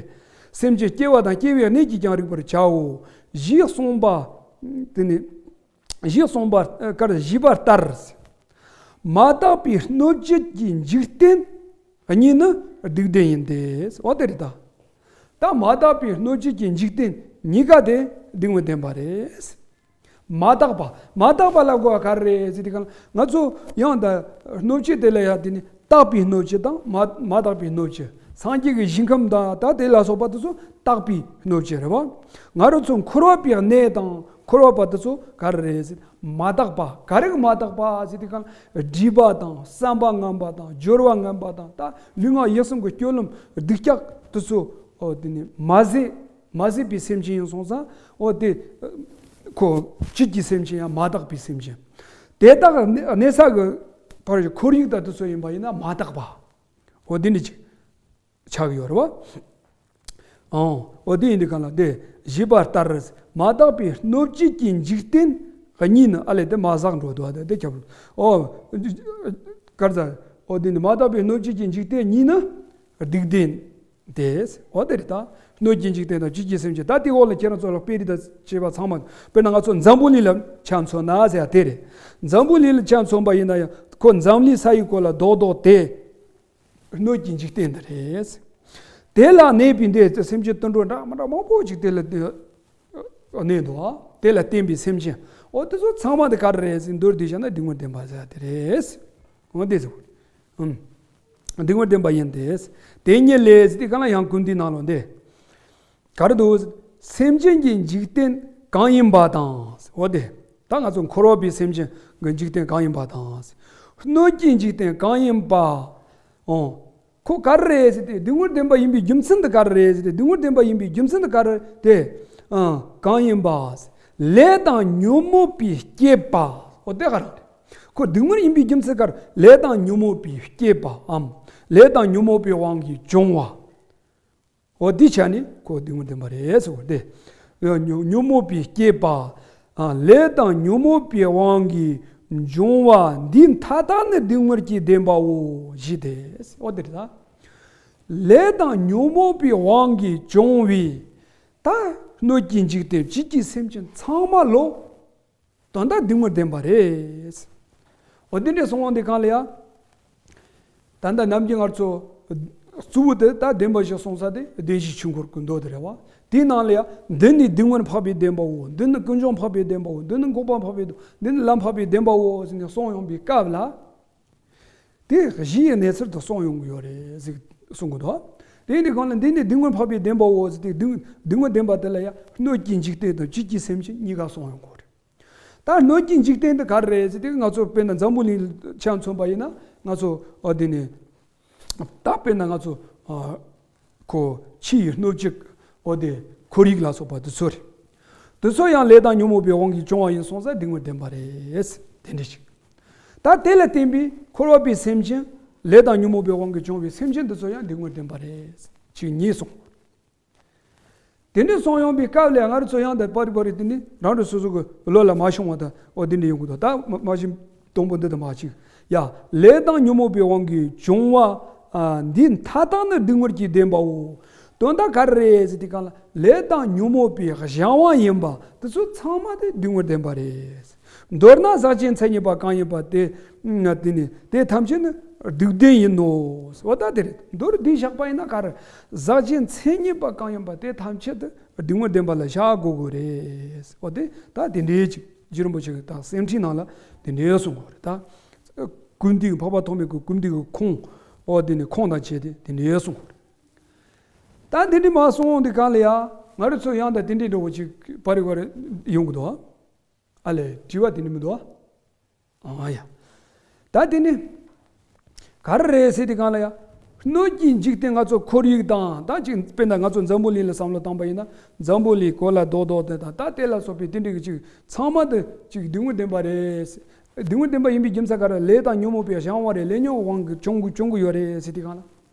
སེམས་ཅན་སྐྱེ་བ་དང་སྐྱེ་བའི་གནས་ཀྱིས་ཀྱང་རིག་པར་བྱའོ། ཞེས་གསུངས་པ། དེ་ནི། ཞེས་གསུངས་པ་ཀར་བཞི་པ་ལྟར། མ་དག་པའི་སྣོད་བཅུད་ཀྱི་འཇིག་རྟེན་གཉིས་ནི་སྡིག་ལྡན་ཡིན་ཏེ། འོ་དེ་རེད་ད། ད་མ་དག་པའི་སྣོད་བཅུད་ཀྱི་འཇིག་རྟེན་གཉིས་ཀ་དེ་སྡུག་བསྔལ་བདེན་པ་རེད། མ་དག་པ། མ་དག་པ་ལབ་དགོས་པ་ག་རེ་རེད་ཟེར་དུས་ག་ལ་ང་ཚོ་ཡང་ད་སྣོད་བཅུད་དེ་ལ་ཡང་དེ་ནི་དག་པའི་སྣོད་བཅུད་དང་མ་མ་དག་པའི་སྣོད་བཅུད། སངས་རྒྱས་ཀྱི་ཞིང་ཁམས་དང་ད་དེ་ལ་སོགས་པ་དེ་ཚོ་དག་པའི་སྣོད་བཅུད་རེད་བ། ང་རང་ཚོ་འཁོར་བ་པའི་གནས་དང་འཁོར་བ་པ་དེ་ཚོ་ག་རེ་རེད་ཟེར། མ་དག་པ། ག་རེ་གི་མ་དག་པ་ཟེར་དུས་ག་ལ་སྒྲིབ་པ་དང་བསམ་པ་ངན་པ་དང་སྦྱོར་བ་ངན་པ་དང་ད་ལུས་ངག་ཡིད་གསུམ་གྱི་སྤྱོད་ལམ་སྡུག་ཅག་དེ་ཚོ་འོ་དེ་ནི་མ་ཟད། མ་ཟད་པའི་སེམས་ཅན་ཡིན་སོང་ཙང་འོ་དེ། ཁོ་བཅུད་ཀྱི་སེམས་ཅན་ཡང་མ་དག་པའི་སེམས་ཅན། དེ་དག་གནས་ས་གི་བར་གྱི་ཁོར་ཡུག་དང་དེ་ཚོ་ཡིན་པ་ཡིན་ན་མ་དག་པ། འོ་དེ་འདྲ་ཅིག་ཆགས་ཡོད་རེད་བ། ཨང་། འོ་དེ་ཡིན་དུས་ག་ལ་དེ་བཞི་པ་ལྟར་མ་དག་པའི་སྣོད་བཅུད་ཀྱི་འཇིག་རྟེན་གཉིས་ནི་ཨ་ལས་དེ་མ་ཟག་འགྲོ་འདུག་ཨ་དེ་ཁྱབ། ཨོ། གར་ཟ། འོ་དེ་ནི་མ་དག་པའི་སྣོད་བཅུད་ཀྱི་འཇིག་རྟེན་གཉིས་ནི་སྡིག་ལྡན། དེ། འོ་དེ་རེད་ད། སྣོད་ཀྱི་འཇིག་རྟེན་དང་བཅུད་ཀྱི་སེམས་ཅན་ད་དེའི་འོག་ལ་ཁྱེད་རང་ཚོ་ལ་དཔེ་རིས་དང་བཅས་པ་ཚང་མ། དཔེར་ན་ང་ཚོ་འཛམ་བུ་གླིང་ལ་ཆ་མཚོན་ན་ཟེར་ཡ་དེ་རེད། འཛམ་བུ་གླིང་ལ་ཆ་མཚོན་པ་ཡིན་ན་ཡང་ཁོ་འཛམ་གླིང་ས་ཡི་གོ་ལ་རྡོག་རྡོག་དེ། སྣོད་ཀྱི་འཇིག་རྟེན་འདི་རེད། དེ་ལ་གནས་པའི་འདི་སེམས་ཅན་དུད་འགྲོ་འདྲ་མི་འདྲ་མང་པོ་ཅིག་དེ་ལ་གནས་འདུག་ཨ། དེ་ལ་བརྟེན་པའི་སེམས་ཅན། འོ་དེ་ཚོ་ཚང་མ་དེ་ག་རེ་རེད་ཟེར་མདོར་བསྡུས་བྱས་ན་སྡུག་བསྔལ་བདེན་པ་ཟེར་ཡ་དེ་རེད། འོ་དེ་ཚོ། ཨུམ། སྡུག་བསྔལ་བདེན་པ་ཡིན་ཏེ། དེ་ཉིད་ལས་ཟེར་དུས་ག་ལ་ཡང་ཀུན་བཏུས་ནང་ལོགས་འདི། ག་རེ་འདུག་སེམས་ཅན་གྱི་འཇིག་རྟེན་གང་ཡིན་པ་དང་། འོ་དེ། ད་ང་ཚོ་འཁོར་བ་པའི་སེམས་ཅན་གྱི་འཇིག་རྟེན་གང་ཡིན་པ་དང་། སྣོད་ཀྱི་འཇིག་རྟེན་གང་ཡིན་པ། འོ། ཁོ་ག་རེ་རེད་ཟེར་ཏེ་སྡུག་བསྔལ་བདེན་པ་ཡིན་པའི་རྒྱུ་མཚན་དེ་ག་རེ་རེད་ཟེར་ཏེ་སྡུག་བསྔལ་བདེན་པ་ཡིན་པའི་རྒྱུ་མཚན་དེ་ག་རེ་དེ། ཨ། གང་ཡིན་པ། ལས་དང་ཉོན་མོངས་པའི་བསྐྱེད་པ། འོ་དེ་ག་རེ་རེད། ཁོ་སྡུག་བསྔལ་ཡིན་པའི་རྒྱུ་མཚན་ག་རེ། ལས་དང་ཉོན་མོངས་པའི་བསྐྱེད་པའམ། ལས་དང་ཉོན་མོངས་པའི་དབང་གིས་བྱུང་བ། འོ་འདི་ཆ་ནི་ཁོ་སྡུག་བསྔལ་བདེན་པ་རེད་ཟེར་བ་སྟེ། ཉོན་ཉོན་མོངས་པའི་བསྐྱེད་པ། ཨ། ལས་དང་ཉོན་མོངས་པའི་དབང་གིས་འབྱུང་བ་འདི་མཐའ་དག་ནི་སྡུག་བསྔལ་གྱི་བདེན་པའོ་ཞེས་ཏེ། འོ་དེ་རེད་ད། ལས་དང་ཉོན་མོངས་པའི་དབང་གིས་བྱུང་བའི་ད་སྣོད་ཀྱི་འཇིག་རྟེན་བཅུད་ཀྱི་སེམས་ཅན་ཚང་མ་ལོ། དོན་དག་སྡུག་བསྔལ་བདེན་པ་རེད། འོ་དེ་འདྲའི་གསུང་བ་འདི་གང་ལ་ཡ། ད་ལྟ་ནམ་རྒྱུན་ང་ཚོ་གཙོ་བོ་དེ་ད་བདེན་པ་བཞི་གསུང་ས་དེ་བདེན་བཞིའི་ཆོས་འཁོར་གྱི་མདོ་དེ་རེད་བ། དེའི་ནང་ལ་ཡ་འདི་ནི་སྡུག་བསྔལ་འཕགས་པའི་བདེན་པའོ། འདི་ནི་ཀུན་འབྱུང་འཕགས་པའི་བདེན་པའོ། འདི་ནི་འགོག་པ་འཕགས་པའི་བདེན། འདི་ནི་ལམ་འཕགས་པའི་བདེན་པའོ་ཟེར་ནས་གསུང་ཡོང་བའི་སྐབས་ལ། དེ་གཞི་ཡི་གནས་ཚུལ་དུ་གསུངས་ཡོང་གི་ཡོད་རེད་ཟེར་གསུང་གི་འདུག་དེ་ནི་གང་ལ་འདི་ནི་སྡུག་བསྔལ་འཕགས་པའི་བདེན་པའོ་ཟེར་ཏེ་སྡུག་སྡུག་བསྔལ་བདེན་པ་དེ་ལ་ཡང་སྣོད་ཀྱི་འཇིག་རྟེན་དང་བཅུད་ཀྱི་སེམས་ཅན་གཉིས་ཀ་གསུངས་ཡོང་གི་རེད། ད་སྣོད་ཀྱི་འཇིག་རྟེན་དེ་ག་རེ་རེད་ཟེར་ཏེ་ང་ཚོ་དཔེར་ན་འཛམ་བུ་གླིང་ཆ་མཚོན་པ་ཡིན་ན་ང་ཚོ་འོ་དེ་ནི། ད་དཔེར་ན་ང་ཚོ། ཨ། ཁོ་ཕྱི་ཡི་སྣོད་བཅུད་འོ་དེ་ཁོར་ཡུག་ལ་སོགས་པ་དེ་ཚོ་རེད། དེ་ཚོ་ཡང་ལས་དང་ཉོན་མོངས་པའི་དབང་གིས་བྱུང་བ་ཡིན་སོང་ཙང་སྡུག་བསྔལ་བདེན་པ་རེད། དེ་འདྲ་ཞིག་ད་དེ་ལ་བརྟེན་པའི་འཁོར་བ་པའི་སེམས་ཅན། ལས་དང་ཉོན་མོངས་པའི་དབང་གིས་བྱུང་བའི་སེམས་ཅན་དེ་ཚོ་ཡང་སྡུག་བསྔལ་བདེན་པ་རེད། ཅིག་གཉིས་གསུངས། དེ་འདྲའི་སོང་ཡོང་པའི་སྐབས་ལ་ང་རང་ཚོ་ཡང་དེ་པར་རིས་པར་རིས་དེ་ནི་རང་རང་སོ་སོ་གི་བློ་ལ་མ་ཤོང་བ་དང་འོ་དེ་འདྲ་ཡོང་གི་འདུག་ད་མ་མ་གཞི་དང་པོ་འདི་དང་མ་གཅིག་ཡ། ལས་དང་ཉོན་མོངས་པའི་དབང་གིས་བྱུང་བ། ཨ། འདི་མཐའ་དག་ནི་སྡུག་བསྔལ་གྱི་བདེན་པའོ། དོན་དག་ག་རེ་རེད་ཟེར་དུས་སྒང་ལ་ལས་དང་ཉོན་མོངས་པའི་གཞན་དབང་ཡིན་པ་དེ་ཚོ་ཚང་མ་དེ་སྡུག་བསྔལ་བདེན་པ་རེད། མདོར་ན་ཟག་བཅས་མཚན་ཉིད་པ་གང་ཡིན་པ་དེ་དེ་ནི་དེ་ཐམས་ཅད་ནི་སྡུག་བདེན་ཡིན་ནོ། འོ་ད་དེ་རེད། མདོར་བསྡུས་བཞག་པ་ཡིན་ན་ག་རེ། ཟག་བཅས་མཚན་ཉིད་པ་གང་ཡིན་པ་དེ་ཐམས་ཅད་དེ་སྡུག་བསྔལ་བདེན་པ་ལ་བཞག་དགོས་དགོས་རེད། འོ་དེ་ད་དེ་འདྲའི་ཅིག་རྗེ་རིན་པོ་ཆེ་གི་ད་གསེར་ཕྲེང་ནང་ལ་དེ་འདྲའི་གསུངས་དགོས་རེད་ད། ཀུན་བཏུས་འཕགས་པ་ཐོགས་མེད་ཀྱི་ཀུན་བཏུས་ཀྱི་ཁུངས། འོ་དེ་ནི་ཁུངས་དང་བཅས་ཏེ་དེ་འདྲའི་གསུངས་དགོས་རེད། ད་དེ་འདྲའི་མ་གསུངས་དེ་གང་ལ་ཡ། ང་རང་ཚོ་ཡང་ད་དེ་འདྲའི་འདྲ་བོ་ཅིག་པར་རིས་པར་རིས་ཡོང་གི་འདུག་ཨ་ལས། དྲི་བ་དེ་ནི་མི་འདུག་ཨ། ཨ་ཡ། ད་དེ་ནི་ག་རེ་རེད་ཟེར་དུས་སྒང་ལ་ཡ། སྣོད་ཀྱི་འཇིག་རྟེན་ང་ཚོ་ཁོར་ཡུག་དང་ད་ཅིག་དཔེར་ན་ང་ཚོ་འཛམ་བུ་གླིང་ལ་བསམ་བློ་བཏང་པ་ཡིན་ན། འཛམ་བུ་གླིང་གོ་ལ་རྡོག་རྡོག་དེ་དང་ད་དེ་ལ་སོགས་པའི་དེ་འདྲའི་གི་ཅིག་ཚང་མ་དེ་ཅིག་སྡུག་བསྔལ་བདེན་པ་རེད། སྡུག་བསྔལ་བདེན་པ་ཡིན་པའི་རྒྱུ་མཚན་ག་རེ། ལས་དང་ཉོན་མོངས་པའི་གཞན་དབང་རེད། ལས་ཉོན་གྱི་དབང་གིས་བྱུང་གི་བྱུང་གི་ཡོད་རེད་ཟེར་དུས་སྒང་ལ།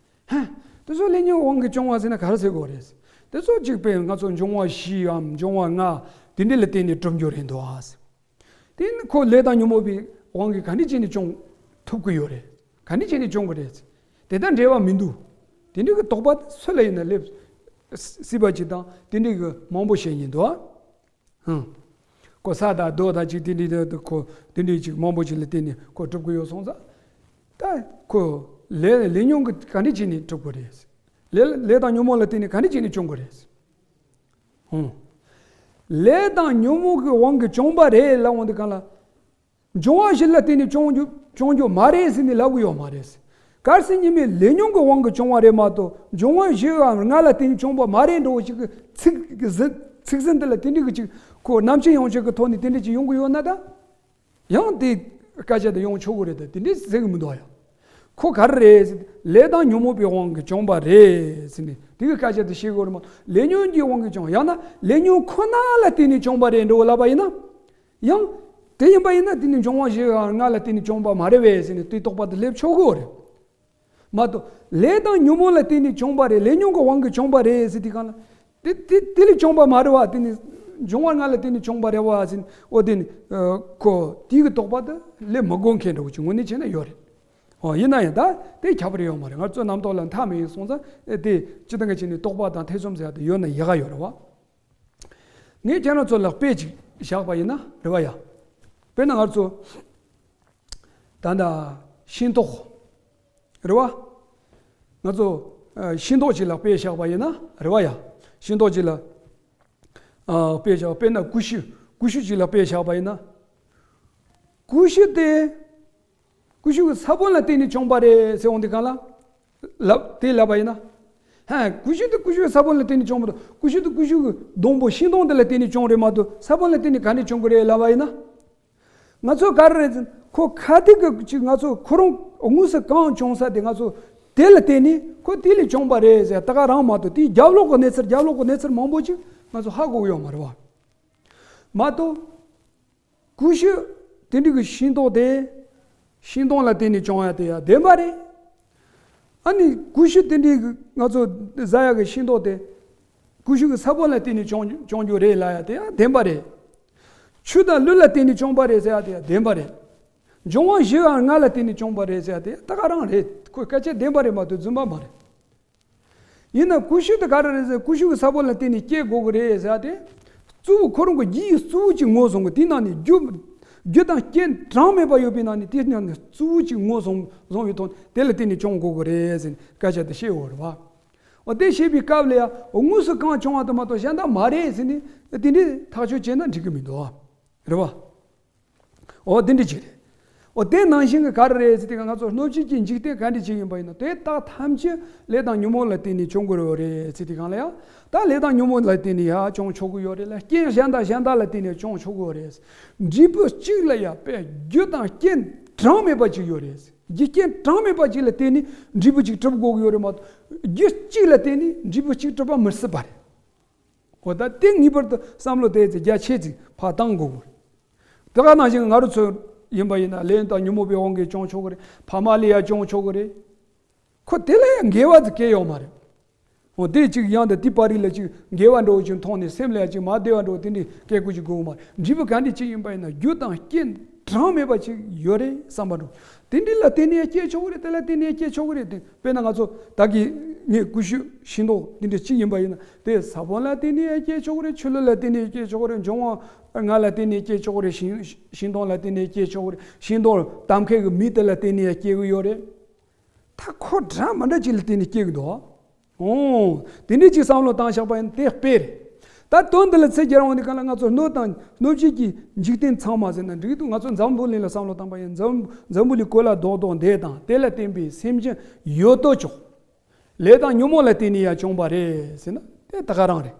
ཧ། དེ་ཚོ་ལས་ཉོན་དབང་གིས་བྱུང་བ་ཟེར་ན་ག་རེ་ཟེར་དགོས་རེད། དེ་ཚོ་གཅིག་པས་ང་ཚོ་འབྱུང་བ་བཞིའམ་འབྱུང་བ་ལྔ་དེ་འདྲ་ལ་བརྟེན་ནས་གྲུབ་རྒྱུ་རེད་འདུག་ཨ། དེ་ནི་ཁོ་ལས་དང་ཉོན་མོངས་པའི་དབང་གིས་ག་འདྲ་བྱས་ནས་བྱུང་ཐུབ་ཀྱི་ཡོད་རེད། ག་འདྲ་བྱས་ནས་བྱུང་གི་རེད། དེ་དང་འབྲེལ་བ་མི་འདུག་དེ་འདྲ་གི་དོགས་པ་སུ་ལ་ཡིན་ན་སླེབས་སྲིད་པ་ཅིག་དང་དེ་འདྲ་གི་མང་པོ་བཤད་ཉེན་འདུག་ཨ། ཧུམ། ཁོ་ས་དང་རྡོ་དང་ཅིག་དེ་འདྲའི་དེ་ཁོ་དེ་འདྲའི་ཅིག་མང་པོ་ཅིག་ལ་བརྟེན་ནས་ཁོ་གྲུབ་ཀྱི་ཡོད་སོང་ཙང་། ད་ཁོ་ལས་ལས་ཉོན་གྱི་ག་འདྲ་བྱས་ནས་གྲུབ་ཀྱི་རེད། ལས་ལས་དང་ཉོན་མོངས་ལ་བརྟེན་ནས་ག་འདྲ་བྱས་ནས་བྱུང་གི་རེད། ཧུམ། ལས་དང་ཉོན་མོངས་ཀྱི་དབང་གིས་བྱུང་བ་རེད་ལབ་འོང་དུས་སྒང་ལ། འབྱུང་བ་བཞི་ལ་བརྟེན་ནས་བྱུང་རྒྱུ་བྱུང་རྒྱུ་མ་རེད་ཟེར་ནས་ལབ་ཀྱི་ཡོད་མ་རེད། གལ་སྲིད་ཉི་མའི་ལས་ཉོན་གྱི་དབང་གིས་བྱུང་བ་རེད་མ་གཏོགས་འབྱུང་བ་བཞི་འམ་ལྔ་ལ་བརྟེན་ནས་བྱུང་བ་མ་རེད་འགྲོ་བ་ཞིག་གི་ཚིག་གི་ཟིན་ཚིག་ཟིན་དེ་ལ་དེ་འདྲ་གི་ཅིག་ཁོ་རྣམ་མཁྱེན་ཡོངས་ཁྱབ་ཀྱི་ཐོག་ནས་དེ་འདྲ་ཅིག་ཡོང་གི་ཡོད་ན་ད། ཡང་དེ་སྐད་ཆ་དེ་ཡོང་ཆོག་གི་རེད་ད། དེ་འདྲ་ཟེར་གི་མི་འདུག་ཡ། ཁོ་ག་རེ་རེད་ཟེར། ལས་དང་ཉོན་མོངས་པའི་དབང་གིས་བྱུང་བ་རེད་ཟེར་ནས་དེ་གི་སྐད་ཆ་དེ་བཤད་དགོས་རེད་མ་གཏོགས་ལས་ཉོན་གྱི་དབང་གིས་བྱུང་ཡང་ན་ལས་ཉོན་ཁོ་ན་ལ་བརྟེན་ནས་བྱུང་བ་རེད་འགྲོ་བ་ལབ་པ་ཡིན་ན། ཡང་། དེ་ཡིན་པ་ཡིན་ན་དེ་ནི་འབྱུང་བ་བཞི་ལྔ་ལ་བརྟེན་ནས་བྱུང་བ་མ་རེད་པས་ཟེར་ནས་དེའི་དོགས་པ་དེ་སླེབས་ཆོག་གི་རེད། མ་གཏོགས་ལས་དང་ཉོན་མོངས་ལ་བརྟེན་ནས་བྱུང་བ་རེད། ལས་ཉོན་གྱི་དབང་གིས་བྱུང་བ་རེད་ཟེར་དུས་སྒང་ལ། དེ་དེ་དེ་ལས་བྱུང་བ་མ་རེད་པ། དེ་ནི་འབྱུང་བ་ལྔ་ལ་བརྟེན་ནས་བྱུང་བ་རེད་པ་ཟེར་ནས་འོ་དེ་ནི་ཁོ་དེའི་གི་དོགས་པ་དེ་སླེབས་མི་དགོས་མཁན་འདྲ་བོ་ཅིག་དངོས་གནས་བྱས་ན་ཡོད་རེད། འོ་ཡིན་ན་ཡང་ད་དེ་ཁྱད་པར་ཡོད་མ་རེད། ང་ཚོ་རྣམ་རྟོག་ལ་མཐའ་མེད་སོང་ཙང་དེ་སྤྱིར་བཏང་གི་བྱས་ནས་དོགས་པ་དང་ཐེ་ཚོམ་ཟེར་ཡ་དེ་ཡོད་ན་ཡག་ག་ཡོད་རེད་པ། ངས་ཁྱེད་རང་ཚོ་ལ་དཔེ་ཅིག་བཞག་པ་ཡིན་ན་རེད་པ་ཡ། དཔེར་ན་ང་ཚོ་ད་ལྟ་ཤིང་ཏོག་རེད་པ། ང་ཚོ་ཨ་ཤིང་ཏོག་ཅིག་ལ་དཔེ་བཞག་པ་ཡིན་ན་རེད་པ་ཡ། ཤིང་ཏོག་ཅིག་ལ་ཨ་དཔེ་བཞག་དཔེར་ན་ཀུ་ཤུ་ཀུ་ཤུ་ཅིག་ལ་དཔེ་བཞག་པ་ཡིན་ན། ཀུ་ཤུ་དེ། ཀུ་ཤུ་གི་ས་བོན་ལ་བརྟེན་ནས་བྱུང་བ་རེད་ཟེར་འོང་དུས་སྒང་ལ། ལབ་དེ་ལབ་པ་ཡིན་ན། ཧ། ཀུ་ཤུ་དེ་ཀུ་ཤུ་གི་ས་བོན་ལ་བརྟེན་ནས་བྱུང་མ་གཏོགས་ཀུ་ཤུ་དེ་ཀུ་ཤུ་གི་སྡོང་པོ་ཤིང་སྡོང་དེ་ལ་བརྟེན་ནས་བྱུང་རེད་མ་གཏོགས་ས་བོན་ལ་བརྟེན་ནས་ག་ནས་བྱུང་གི་རེད་ལབ་པ་ཡིན་ན། ང་ཚོ་ག་རེ་རེད་ཟེར་ན་ཁོ་ཁ་ཐུག་གི་ཅིག་ང་ཚོ་ཁོ་རང་དངོས་སུ་གང་བྱུང་ས་དེ་ང་ཚོ་དེ་ལ་བརྟེན་ནས་ཁོ་དེ་ལས་བྱུང་བ་རེད་ཟེར་ད་ག་རང་མ་གཏོགས་དེའི་རྒྱབ་ལོགས་ཀྱི་གནས་ཚུལ་རྒྱབ་ལོགས་ཀྱི་གནས་ཚུལ་མང་པོ་ཅིག་ང་ཚོ་ཧ་གོ་གི་ཡོད་མ་རེད་པ། མ་གཏོགས། ཀུ་ཤུ་དེ་འདྲ་གི་ཤིང་ཏོག་དེ། ཤིང་སྡོང་ལ་བརྟེན་ནས་བྱུང་ཡ་དེ་ཡང་བདེན་པ་རེད། ཨ་ནི་ཀུ་ཤུ་དེ་འདྲ་གི་ང་ཚོ་ཟ་ཡ་གི་ཤིང་ཏོག་དེ། ཀུ་ཤུ་གི་ས་བོན་ལ་བརྟེན་ནས་བྱུང་བྱུང་རྒྱུ་རེད་ལབ་ཡ་དེ་ཡང་བདེན་པ་རེད། ཆུ་དང་རླུང་ལ་བརྟེན་ནས་བྱུང་བ་རེད་ཟེར་ཡ་དེ་ཡང་བདེན་པ་རེད། འབྱུང་བ་བཞི་དང་ལྔ་ལ་བརྟེན་ནས་བྱུང་བ་རེད་ཟེར་ཡ་དེ་ད་ག་རང་རེད། ཁོའི་སྐད་ཆ་བདེན་པ་རེད་མ་གཏོགས་རྫུན་པ་མ་རེད། ཡིན་ན་ཀུ་ཤུ་དེ་ག་རེ་རེད་ཟེར་ན་ཀུ་ཤུ་གི་ས་བོན་ལ་བརྟེན་ནས་སྐྱེ་དགོས་ཀྱི་རེད་ཟེར་ཏེ། གཙོ་བོ་ཁོ་རང་གི་རྒྱུ་ཡི་གཙོ་བོ་གཅིག་ངོས་བཟུང་གི་དེ་ནང་ནས་རྒྱུ། རྒྱུ་དང་རྐྱེན་གྲངས་མེད་པ་ཡོད་པའི་ནང་ནས་དེ་ནང་ནས་གཙོ་བོ་གཅིག་ངོས་བཟུང་བཟུང་བའི་ཐོག་དེ་ལ་བརྟེན་ནས་བྱུང་དགོས་ཀྱི་རེད་ཟེར་ནས་སྐད་ཆ་དེ་བཤད་ཡོད་རེད་བ། འོ་དེ་བཤད་པའི་སྐབས་ལ་ཡང་དངོས་སུ་གང་བྱུང་བ་དེ་མ་གཏོགས་གཞན་དག་མ་རེད་ཟེར་ནས་དེ་འདྲའི་ཐག་གཅོད་བྱས་ན་འགྲིག་གི་མི་འདུག་བ། རེད་བ། འོ་དེ་འདྲ་ཅིག་རེད། འོ་དེ་ནང་བཞིན་གྱི་ག་རེ་རེད་ཟེར་དུས་ང་ཚོ་སྣོད་བཅུད་ཀྱི་འཇིག་རྟེན་ག་འདྲ་ཅིག་ཡིན་པ་ཡིན་ན་དེ་དག་ཐམས་ཅད་ལས་དང་ཉོན་མོངས་ལ་བརྟེན་ནས་བྱུང་དགོས་རེད་ཟེར་དུས་སྒང་ལ་ཡང་ད་ལས་དང་ཉོན་མོངས་ལ་བརྟེན་ནས་ཡང་བྱུང་ཆོག་གི་ཡོད་རེད་ལ་རྐྱེན་གཞན་དང་གཞན་དག་ལ་བརྟེན་ནས་བྱུང་ཆོག་གི་ཡོད་རེད། འབྲས་བུ་གཅིག་ལ་ཡང་དཔེ་རྒྱུ་དང་རྐྱེན་གྲངས་མེད་པ་ཅིག་ཡོད་རེད། རྒྱུ་རྐྱེན་གྲངས་མེད་པ་ཅིག་ལ་བརྟེན་ནས་འབྲས་བུ་གཅིག་གྲུབ་དགོས་ཀྱི་ཡོད་རེད་མ་གཏོགས་རྒྱུ་གཅིག་ལ་བརྟེན་ནས་འབྲས་བུ་གཅིག་གྲུབ་པ་མི་སྲིད་པ་རེད། འོ་ད་དེ་ངེས་པར་དུ་བསམ་བློ་དེ་ཚེ་རྒྱ་ཆེ་ཚིག་ཕར་བཏང་དགོས་གོ། དེ་ག་ནང་བཞིན་ང་རང་ཚོ་ཡིན་པ་ཡིན་ན་ལས་དང་ཉོན་མོངས་པའི་དབང་གིས་བྱུང་ཆོག་གི་རེད། ཕ་མ་ལས་ཡང་བྱུང་ཆོག་གི་རེད། ཁོ་དེ་ལ་ཡང་འགལ་བ་ཟིག་གང་ཡང་ཡོད་མ་རེད། འོ་དེ་གཅིག་ཡང་དེ་དེ་པར་རིས་ལ་གཅིག་འགལ་བ་འདྲ་བོ་ཅིག་མཐོང་ནས་སེམས་ལ་ཡང་གཅིག་མ་བདེ་བ་འདྲ་བོ་དེ་འདྲའི་སྐད་ཀོ་ཅིག་དགོས་མ་རེད། འབྲས་བུ་ག་འདྲ་ཅིག་ཡིན་པ་ཡིན་ན་རྒྱུ་དང་རྐྱེན་གྲངས་མེད་པ་ཅིག་ཡོད་རེད་བསམ་པ་འདྲ་བོ། དེ་འདྲ་ལ་བརྟེན་ནས་ཡང་སྐྱེ་ཆོག་གི་རེད། དེ་ལ་བརྟེན་ནས་ཡང་སྐྱེ་ཆོག་གི་རེད། དེ་དཔེར་ན་ང་ཚོ་ད་གི་ངས་ཀུ་ཤུ་ཤིང་ཏོག་དེ་འདྲ་གཅིག་ཡིན་པ་ཡིན་ན་དེ་ས་བོན་ལ་བརྟེན་ནས་ཡང་སྐྱེ་ཆོག་གི་རེད། ཆུ་ལུད་ལ་བརྟེན་ནས་ཡང་སྐྱེ་ཆོག་གི་རེད། འབྱུང་བ་ལྔ་ལ་བརྟེན་ནས་སྐྱེ་ཆོག་གི་རེད། ཤིང་ཤིང་སྡོང་ལ་བརྟེན་ནས་སྐྱེ་ཆོག་གི་རེད། ཤིང་སྡོང་བཏབ་མཁན་གྱི་མི་དེ་ལ་བརྟེན་ནས་ཡང་སྐྱེ་གི་ཡོད་རེད། ད་ཁོ་འདྲ་མི་འདྲ་ཅིག་ལ་བརྟེན་ནས་སྐྱེ་གི་འདུག་ཨོ། དེ་འདྲའི་ཅིག་བསམ་བློ་བཏང་བཞག་པ་ཡིན་དེ་དཔེ་རེད། ད་དོན་འདི་ལ་ཚིག་རྒྱག་རང་དེ་ག་ལ་ང་ཚོ་སྣོད་དང་སྣོད་བཅུད་ཀྱི་འཇིག་རྟེན་ཚང་མ་ཟེར་ན་འགྲིག་འདུག་ང་ཚོ་འཛམ་བུ་གླིང་ལ་བསམ་བློ་བཏང་པ་ཡིན། འཛམ་འཛམ་བུ་གླིང་གོ་ལ་རྡོག་རྡོག་འདི་དང་དེ་ལ་བརྟེན་པའི་སེམས་ཅན་ཡོད་དོ་ཅོག་ལས་དང་ཉོན་མོངས་ལ་བརྟེན་ནས་ཡང་བྱུང་བ་རེད་ཟེར་ན་དེ་ད་ག་རང་རེད།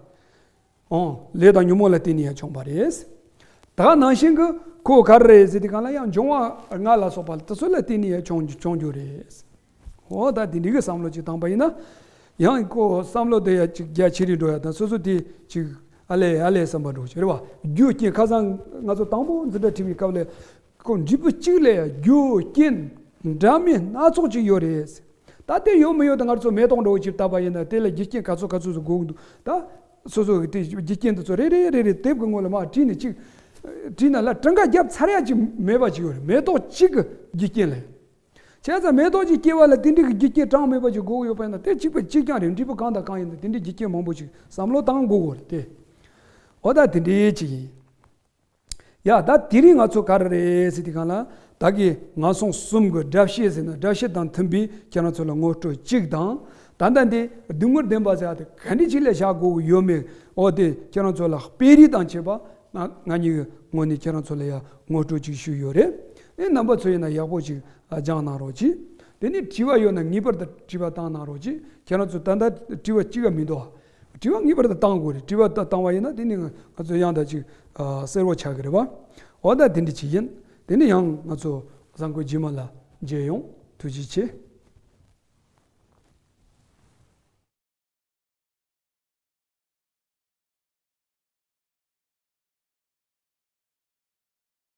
ཨོ། ལས་དང་ཉོན་མོངས་ལ་བརྟེན་ནས་ཡང་བྱུང་བ་རེད། ད་ནང་བཞིན་གྱི་ཁོ་ག་རེ་རེད་ཟེར་དེ་གང་ལ་ཡང་འབྱུང་བ་ལྔ་ལ་སོགས་པ་དེ་ཚོ་ལ་བརྟེན་ནས་ཡང་བྱུང་བྱུང་རྒྱུ་རེད། ཨོ་ད་དེ་འདྲའི་གི་བསམ་བློ་ཅིག་བཏང་པ་ཡིན་ན། ཡང་ཁོ་བསམ་བློ་དེ་ཡང་ཅིག་རྒྱ་ཆེ་རུ་འགྲོ་ཡ་དང་སོ་སོ་དེ་ཅིག་ཨ་ལས་ཨ་ལས་བསམ་པ་འགྲོ་ཆེ་རེད་བ། རྒྱུ་རྐྱེན་ཁ་སང་ང་ཚོ་དང་པོ་འཛིན་གྲྭ་ཁྲིད་པའི་སྐབས་ལ་ཁོ་འབྲས་བུ་གཅིག་ལ་ཡང་རྒྱུ་རྐྱེན་འདྲ་མིན་སྣ་ཚོགས་ཅིག་ཡོད་རེད། ད་དེ་ཡོད་མི་ཡོད་དེ་ང་ཚོ་མེ་ཏོག་འདྲ་བོ་ཅིག་བཏབ་པ་ཡིན་ན་དེ་ལ་རྒྱུ་རྐྱེན་ག་ཚོད་ག་ཚོད་ཟིག་དགོས་ཀྱི་འདུག་ད་སོ་སོ་གི་དེ་རྒྱུ་རྐྱེན་དེ་ཚོ་རེ་རེ་རེ་རེ་དེབ་གི་ངོ་ལ་མར་བྲིས་ནས་ཅིག་བྲིས་ན་ལ་གྲངས་ཀ་བརྒྱབ་ཚར་ཡ་ཅིག་མེད་པ་ཅིག་ཡོད་རེད། མེ་ཏོག་གཅིག་གི་རྒྱུ་རྐྱེན་ལས། བྱས་ཙང་མེ་ཏོག་ཅིག་སྐྱེ་བ་ལ་དེ་འདྲའི་གི་རྒྱུ་རྐྱེན་གྲངས་མེད་པ་ཅིག་དགོས་ཀྱི་ཡོད་པ་ཡིན་ན་དེ་གཅིག་པ་གཅིག་རྐྱང་རེད། འབྲས་བུ་གང་དང་གང་ཡིན་ན་དེ་འདྲའི་རྒྱུ་རྐྱེན་མང་པོ་ཅིག་བསམ་བློ་བཏང་དགོས་ཀྱི་རེད་དེ། འོ་ད་དེ་འདྲའི་ཅིག་ཡིན། ཡ་ད་དེ་རིང་ང་ཚོ་ག་རེ་རེད་ཟེར་དུས་སྒང་ལ་ད་གི་ངན་སོང་གསུམ་གྱི་དགྲ་བཤེས་ཟེར་ན་དགྲ་བཤེས་དང་མཐུན་པའི་ཁྱེད་རང་ཚོ་ལ་ངོ་སྤྲོད་གཅིག་དང་། ད་ལྟ་འདི་སྡུག་བསྔལ་བདེན་པ་ཟེར་ཡ་དེ་ག་འདྲ་ཅིག་ལ་བཞག་དགོས་ཀྱི་ཡོད་མེད། འོ་དེ་ཁྱེད་རང་ཚོ་ལ་དཔེ་རིས་དང་བཅས་པ་ང་ང་གཉིས་ཀྱི་ངོས་ནས་ཁྱེད་རང་ཚོ་ལ་ཡ་ངོ་སྤྲོད་ཅིག་ཞུས་ཡོད་རེད། ཨེ་རྣམ་པ་ཚོ་ཡིན་ན་ཡག་པོ་ཅིག་སྦྱངས་གནང་རོགས་གྱིས། དེ་ནས་དྲི་བ་ཡོད་ན་ངེས་པར་དུ་དྲི་བ་བཏང་གནང་རོགས་གྱིས། ཁྱེད་རང་ཚོ་ད་ལྟ་དྲི་བ་གཅིག་ག་མི་འདུག་དྲི་བ་ངེས་པར་དུ་བཏང་དགོས་རེད། དྲི་བ་ད་བཏང་བ་ཡིན་ན་དེ་ནི་ང་ཚོ་ཡང་ད་ཅིག་ཨ་གསལ་བོ་ཆགས་ཀྱི་རེད་བ། འོ་ད་དེ་འདྲ་ཅིག་ཡིན། དེ་ནི་ཡང་ང་ཚོ་གཟའ་འཁོར་རྗེས་མ་ལ་མཇལ་ཡོང་། ཐུགས་རྗེ་ཆེ།